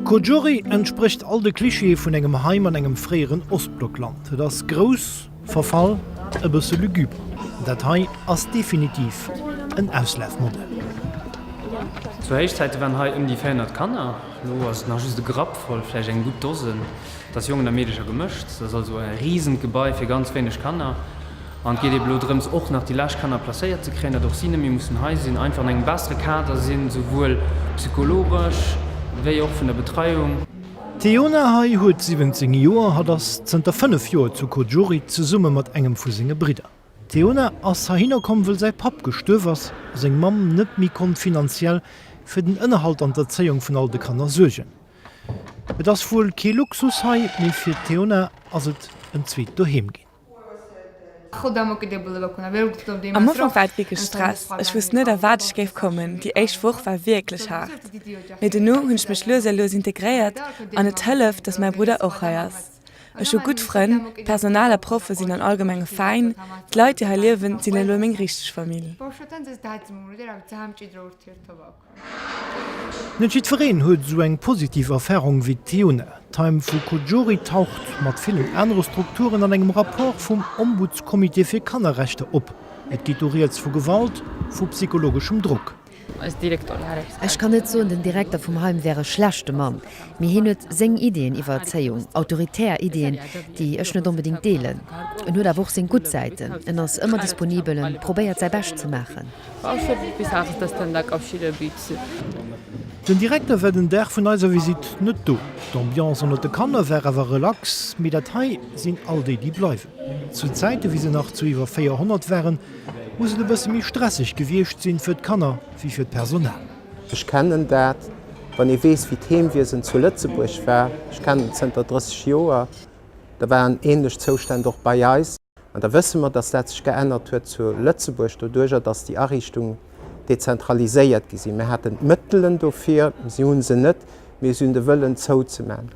Kojori entsprécht all de Klischeeë vun engem Heim an engem fréieren Ostblockland. Et ass grouss, verfall, e bësse lugubre. Dat hei ass definitiv en Auslafmodell. Zu Héichzäite waren hei ëm déi 400 Kanner. Elo ass et nach just e Grapp voll, vläicht eng gutt Dosen. Et ass Jongen a Meedecher gemëscht. Et ass also e risent Gebai fir ganz wéineg Kanner. An et geet eeben elo drëms, och nach déi lescht Kanner placéiert ze kréien, datt och si net méi mussen hei sinn, einfach an engem bessere Kader sinn, souwuel psychologesch wéi och vun der Betreiung. D'Teona hei huet 17 Joer, hatt ass zënter 5 Joer zu Kojori zesumme mat engem vu senge Bridder. D'Teona ass heihinner komm, wëll säi Papp gestuerf ass a seng Mamm net méi konnt finanziell fir den Ënnerhalt an d'Erzéiung vun all de Kanner suergen. Et ass wuel kee Luxus hei, mee fir d'Teona ass et en zweet Doheem ginn. Am Ufank war et wierklech Stress, ech wusst net a wat ech géif kommen. Déi éischt Woch war wierklech haart. Mee dono hunn ech mech lues a lues integréiert an et hëlleft, dass mäi Brudder och hei ass. Ech hu gutt Frënn, d'Personal a Proffe sinn an allgemenge fäin, d'Leit déi hei liewen sinn elo meng richteg Famill. Net jiddwereen huet esou eng positiv Erfarung wéi d'Teona. D'Heim vu Kojori taucht mat villen anere Strukturen an engem Rapport vum Ombudscomité fir Kannerrechter op. Et geet do rieds vu Gewalt, vu psychologeschem Drock. Ech kann net soen, den Direkter vum Heim wär e schlechte Mann, mee hien huet seng Iddien iwwer Erzéiung, autoritär Iddien, déi ech net onbedéngt deelen. En huet awer och seng gutt Säiten, en ass ëmmer disponibel, en probéiert säi Bescht ze maachen. Den Direkter war den Dag vun eiser Visitt net do. D'Ambiance ënnert de Kanner war awer relax, mee dat hei sinn all déi, déi bleiwen. Zu Zäite wéi se nach zu iwwer 400 waren, muss et e bësse méi stresseg gewiescht sinn fir d'Kanner wéi fir d'Personal. Ech kennen dat, wann ee weess, wéi d'Heemwiesen zu Lëtzebuerg war, ech kennen et zënter 30 Joer, da waren ähnlech Zoustänn och bei eis. An da wësse mer, dass dat sech geännert huet zu Lëtzebuerg doduerjer, dass déi Ariichtungen dezentraliséiert gi sinn. Mir haten d'Mëttelen dofir, si hu se net, mee si hunn de Wëllen zouzemaachen.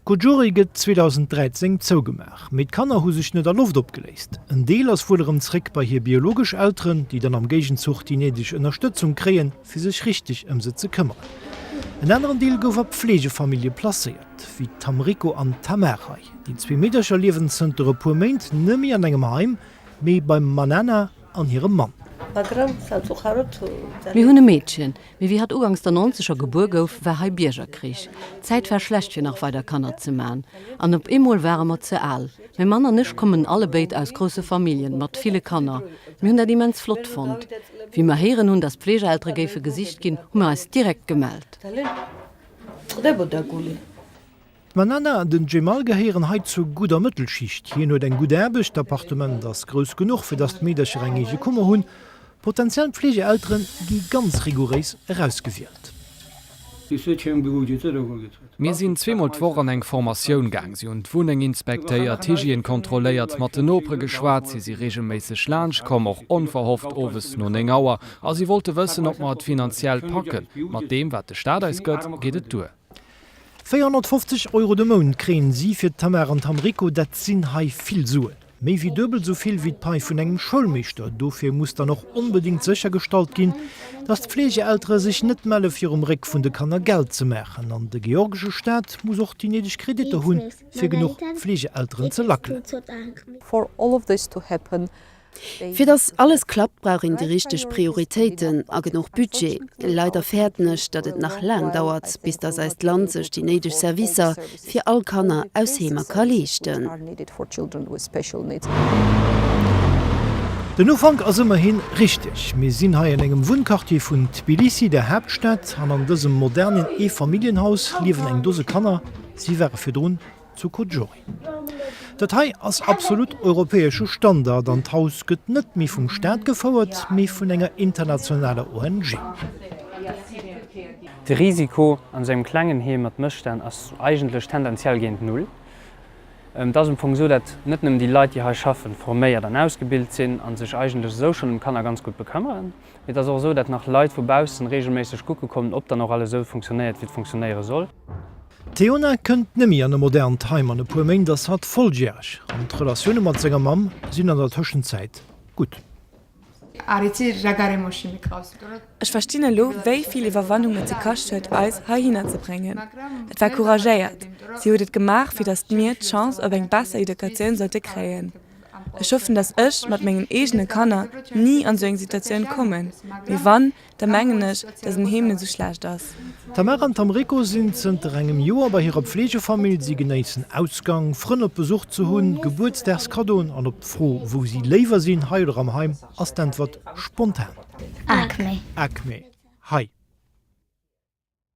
D'Kojuri gëtt 2013 zougemaach, mee d'Kanner hu sech net a Loft opgeléist. En Deel ass wuel erëm zréck bei hir biologesch Elteren, déi dann am Géigenzuch déi néideg Ënnerstëtzung kréien, fir sech richteg ëm se ze këmmeren. En aneren Deel gouf a Pfleegefamillje placéiert, wéi d'Tamriko an d'Tamar hei. Déi zwee Meedercher liewen zënter e puer Méint nëmme an engem Heim, mee beim Manana an hirem Mann. Mir hunn e Meedchen, mee wéi hatt ugangs der Nonzeger gebuer gouf, war hei Biergerkrich. D'Zäit war schlecht fir nach weider Kanner ze man. An op eemol ware mer ze al. Mäi Mann an ech kommen allebéid aus grousse Familljen mat ville Kanner. Mir hunn dat immens flott fonnt. Wéi mer héieren hunn, datt Pflegeeltere géife gesicht ginn, hu mer eis direkt gemellt. D'Manana an den Djemal gehéieren hei zur gudder Mëttelschicht. Hien huet eng gutt Aarbecht, d'Appartement ass grouss genuch, fir datt d'Meedercher eng eege Kummer hunn. Potentiell Pflegeeltere gi ganz rigouréis erausgewielt. Mir sinn zweemol d'Woch an eng Formatioun gaang. Si hunn d'Wunneng inspektéiert, d'Hygiène kontrolléiert, mat den Nopere geschwat. Si si reegelméisseg laanscht komm, och onverhofft owes no 9 Auer. A si wollte wëssen, ob mer et finanziell packen. Mat deem, wat de Staat eis gëtt, geet et duer. 450 Euro de Mount kréien si fir d'Tamar an d'Tamriko. Dat sinn hei vill Suen. Méi wéi duebel esou vill wéi d'Pai vun engem Schoulmeeschter. Dofir muss dann och onbedéngt séchergestallt ginn, datt d'Fleegeeltere sech net melle fir um Réck vun de Kanner Geld ze maachen. An de georgesche Staat muss och déi néideg Kreditter hunn, fir genuch Fleegeelteren ze lackelen. Fir datt alles klappt, brauch een déi richteg Prioritéiten a genuch Budget. Leider fäerten ech, datt et nach laang dauert, bis datt eist Land sech déi néideg Servicer fir all Kanner aus Heemer ka leeschten. Den Ufank ass ëmmerhi richteg. Mir sinn hei an engem Wunnquartier vun Tbilissi, der Haaptstad, an an dësem modernen Eefamilljenhaus liewen eng Dose Kanner. Si ware virdrun zu Kojori. Dat hei ass absolut europäesche Standard an d'Haus gëtt net méi vum Staat gefouert, mee vun enger internationaler ONG. De Risiko an esou engem klengen Heem mat Mësstänn ass eigentlech tendenziell géint Null. Et ass am Fong esou, dat net nëmmen déi Leit, déi hei schaffen, forméiert an ausgebilt sinn a sech eigentlech esou schonn ëm Kanner ganz gutt bekëmmeren, mee et ass och esou, dat nach Leit vu baussen reegelméisseg kucke kommen, ob dann och alles esou funktionéiert, wéi et funktionéiere soll. D'Teona kënnt nëmme an e modernt Heim, an e puer Méint ass hatt volljäreg an d'Relatioune mat senger Mamm sinn an der Tëschenzäit gutt. Ech verstinn elo, wéi vill Iwwerwannung et se kascht huet, eis heihinner ze bréngen. Et war couragéiert. Si huet et gemaach, fir datt mir d'Chance op eng besser Educatioun sollte kréien. Ech hoffen, datt ech mat mengen eegene Kanner ni an esou eng Situatioun kommen. Mee wann, da mengen ech, datt en Heem net esou schlecht ass. D'Tamara an d'Tamriko sinn zënter engem Joer bei hirer Pfleegefamill. Si genéissen Ausgang, Frënn op Besuch ze hunn, Gebuertsdagskaddoen an op d'Fro, wou si léiwer sinn, hei oder am Heim, ass d'Äntwert spontan. Acme. Acme, hei.